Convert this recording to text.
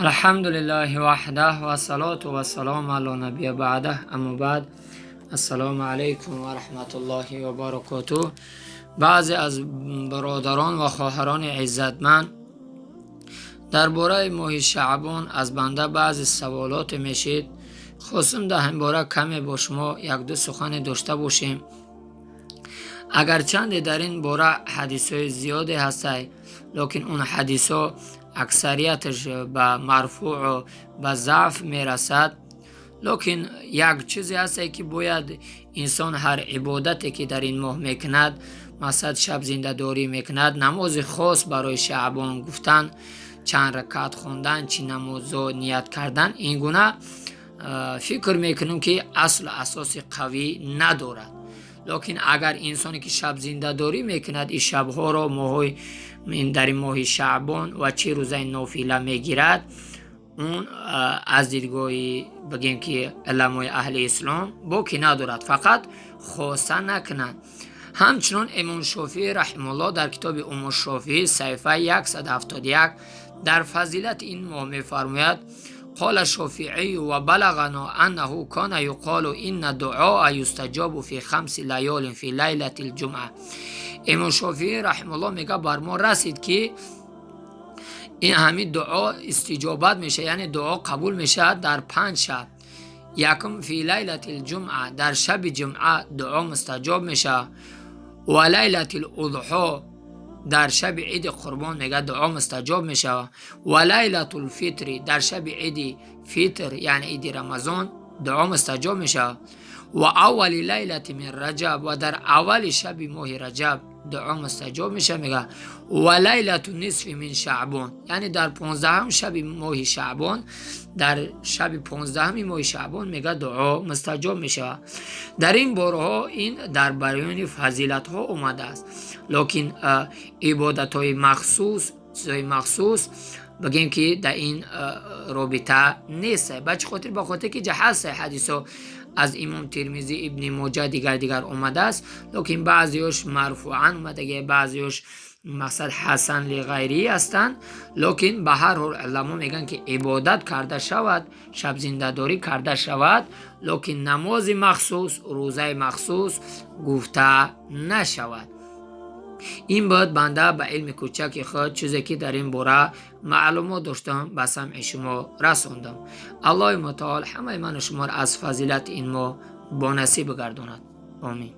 الحمد لله وحده والصلاة والسلام على نبي بعده، اما بعد، السلام علیکم و رحمت الله و برکاته. بعضی از برادران و خواهران عزتمند در باره ماه شعبان از بنده بعضی سوالات میشید. خواستم در این باره کمی با شما یک دو سخن داشته باشیم. اگرچند در این باره حدیث های زیادی هست، لیکن اون حدیث ها اکثریتش به مرفوع و به ضعف میرسد. لیکن یک چیزی هست که باید انسان هر عبادتی که در این ماه میکند، مثلا شب زنده داری میکند، نماز خاص برای شعبان گفتن، چند رکعت خواندن، چی نماز نیت کردن، این گونه فکر میکنم که اصل اساس قوی ندارد. لیکن اگر انسانی که شب زنده داری میکند، این شبها را ماهای در این ماه شعبان و چه روزای نافله میگیرد، اون از دیدگاه بگیم که علمای اهل اسلام باکی ندارد، فقط خاصه نکنند. همچنان امام شافعی رحمه الله در کتاب ام الشافعی صفحه 171 در فضیلت این ماه میفرماید: قال الشافعي و بلغنا انه كان يقال ان الدعاء يستجاب في خمس ليال في ليلة الجمعه. امام شافعی رحمه الله میگه بر ما رسید که این همین دعا استجابت میشه، یعنی دعا قبول میشه در 5 شب. یکم فی لیلة الجمعه، در شب جمعه دعا مستجاب میشه، و لیلة الاضحی، در شب عید قربان میگه دعا مستجاب میشه، و لیلة الفطر، در شب عید فطر یعنی عید رمضان دعا مستجاب میشه، و اول لیلة من رجب، و در اول شب ماه رجب دعا مستجاب میشه میگه، و لیلة نصف من شعبان، یعنی در 15 شب ماه شعبان، در شب 15 ماه شعبان میگه دعا مستجاب میشه. در این بارها این در بیان فضیلت ها اومده است، لیکن عبادت های مخصوص، چیزهای مخصوص بگیم که در این رابطه نیست. به چه خاطر؟ به خاطر که جهاز حدیث ها از امام ترمذی، ابن ماجه، دیگر دیگر اومده است، لیکن بعضیاش مرفوعا اومده، بعضیاش مقصد حسن لغیری هستند. لیکن به هر حال علما میگن که عبادت کرده شود، شب زنده کرده شود، لیکن نماز مخصوص، روزه مخصوص گفته نشود. این باید بنده به علم کوچک خود چیزی که در این باره معلومات داشتم به سمع شما رساندم. الله متعال همه من و شما را از فضیلت این ماه با نصیب گرداند. آمین.